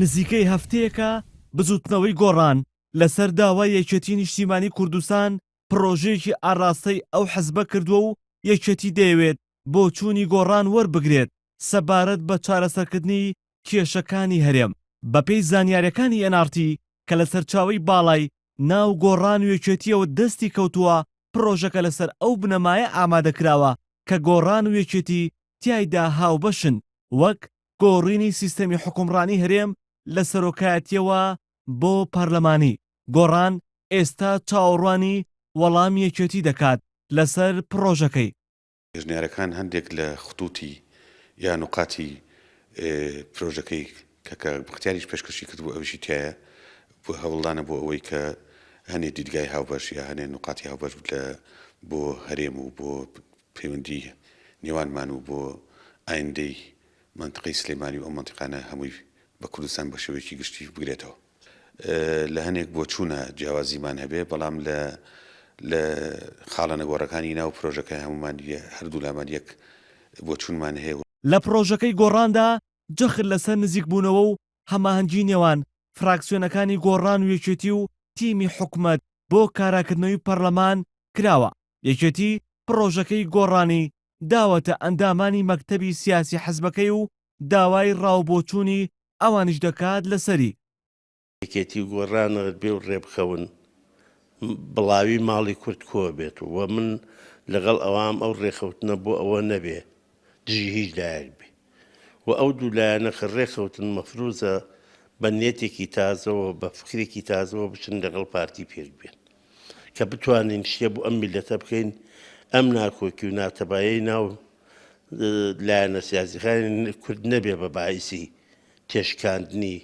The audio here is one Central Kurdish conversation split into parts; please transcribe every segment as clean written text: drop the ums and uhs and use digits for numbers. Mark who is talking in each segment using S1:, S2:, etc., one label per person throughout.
S1: نزیکەی هەفتەیەکە بزووتنەوەی گۆڕان لەسەر داوای یەکێتی نیشتیمانی کوردستان پڕۆژەیەکی ئاڕاستەی ئەو حزبە کردووە و یەکێتی دەیەوێت بۆچوونی گۆڕان وەربگرێت سەبارەت بە چارەسەرکردنی کێشەکانی هەرێم. بەپێی زانیارییەکانی ئێن ئاڕ تی کە لە سەرچاوەی باڵای ناو گۆڕان و یەکێتییەوە دەستی کەوتووە، پڕۆژەکە لەسەر ئەو بنەمایە ئامادەکراوە کە گۆڕان و یەکێتی تیایدا هاوبەشن، وەک گۆڕینی سیستەمی حوکمڕانی هەرێم لە سەرۆکایەتییەوە بۆ پەرلەمانی. گۆڕان ئێستا چاوەڕوانی وەڵامی یەکێتی دەکات لەسەر پڕۆژەکەی.
S2: پێشنیارەکان هەندێک لە خطوطی یا نوقاتی پرۆژەکەی کە کاک بەختیاریش پێشکەشی کردبوو ئەویشی تیایە بۆ هەوڵدانە بۆ ئەوەی کە هەنێ دیدگای هاوبەش یا هەنێ نوقاتی هاوبەش لە بۆ هەرێم و بۆ پەیوەندی نێوانمان و بۆ ئایندەی مەنتقەی سلێمانی و ئەو مەنتیقانە هەمووی بە کوردستان بە شێوەیەکی گشتی بگرێتەوە. لە هەنێک بۆچوونە جیاوازیمان هەبێ، بەڵام لە لە خاڵە نەگۆڕەکانی ناو پرۆژەکە هەموومان هەردوولامان یەک بۆچوونمان هەیە.
S1: لە پرۆژەکەی گۆڕاندا جەخت لەسەر نزیکبوونەوە و هەماهەنگی نێوان فراکسیۆنەکانی گۆڕان و یەکێتی و تیمی حکومەت بۆ کاراکردنەوەی پەرلەمان کراوە، یەکێتی پڕۆژەکەی گۆڕانی داوەتە ئەندامانی مەکتەبی سیاسی حزبەکەی و داوای ڕاوبۆچوونی ئەوانیش دەکات لەسەری.
S3: یەکێتی و گۆڕان بێ و ڕێبکەون بڵاوی ماڵی کورد کۆ بێت و من لەگەڵ ئەوام ئەو ڕێکەوتنە بۆ ئەوە نەبێ دژی هیچ لایەک بێ و ئەو دوو لایەنە کە ڕێکەوتن مەفروزە بە نیەتێکی تازەوە بە فکرێکی تازەوە بچن لەگەڵ پارتی پێک بێن کە بتوانین شتێ بۆ ئەم میلەتە بکەین ئەم ناکۆکی و ناتەبایەی ناو لایەنە سیاسیەکانی کورد نەبێ بە باعیسی تێشکاندنی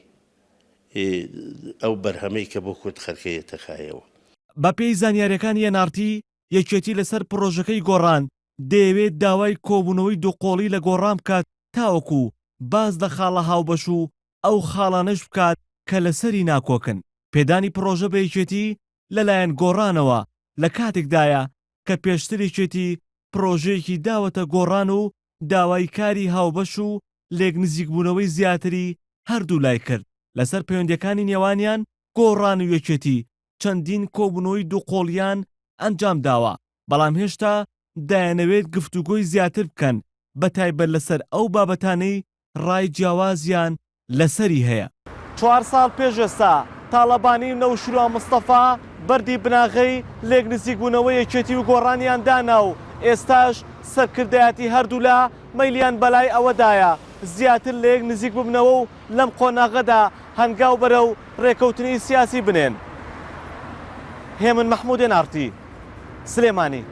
S3: ئەو بەرهەمەی کە بۆ کورد خەرکەیەتە کایەوە.
S1: بەپێی زانیاریەکانی ئێن ئاڕ تی، یەکێتی لەسەر پڕۆژەکەی گۆڕان دەیەوێت داوای کۆبوونەوەی دووقۆڵی لە گۆڕان بکات تاوەکو باس لە خاڵە هاوبەش و ئەو خاڵانەش بکات کە لەسەری ناکۆکن. پێدانی پڕۆژە بە یەکێتی لەلایەن گۆڕانەوە لە کاتێکدایە کە پێشتر یەکێتی پڕۆژەیەکی داوەتە گۆڕان و داوای کاری هاوبەش و لێکنزیکبوونەوەی زیاتری هەردوولای کرد لەسەر پەیوەندییەکانی نێوانیان، گۆڕان و یەکێتی چەندین کۆبوونەوەی دووقۆڵییان ئەنجامداوە، بەڵام هێشتا دەیانەوێت گفتوگۆی زیاتر بکەن، بەتایبەت لەسەر ئەو بابەتانەی ڕای جیاوازیان لەسەری هەیە. چوار ساڵ پێش ئێستا تاڵەبانی و نەوشیروان مستەفا بەردی بناغەی لێکنزیکبوونەوەی یەکێتی و گۆڕانیان دانا و ئێستاش سەرکردایەتی هەردوولا مەیلیان بەلای ئەوەدایە زیاتر لەیەک نزیک ببنەوە و لەم قۆناغەدا هەنگاو بەرەو رێکەوتنی سیاسی بنێن. هێمن مەحمود ئێن ئاڕ تی، سلێمانی.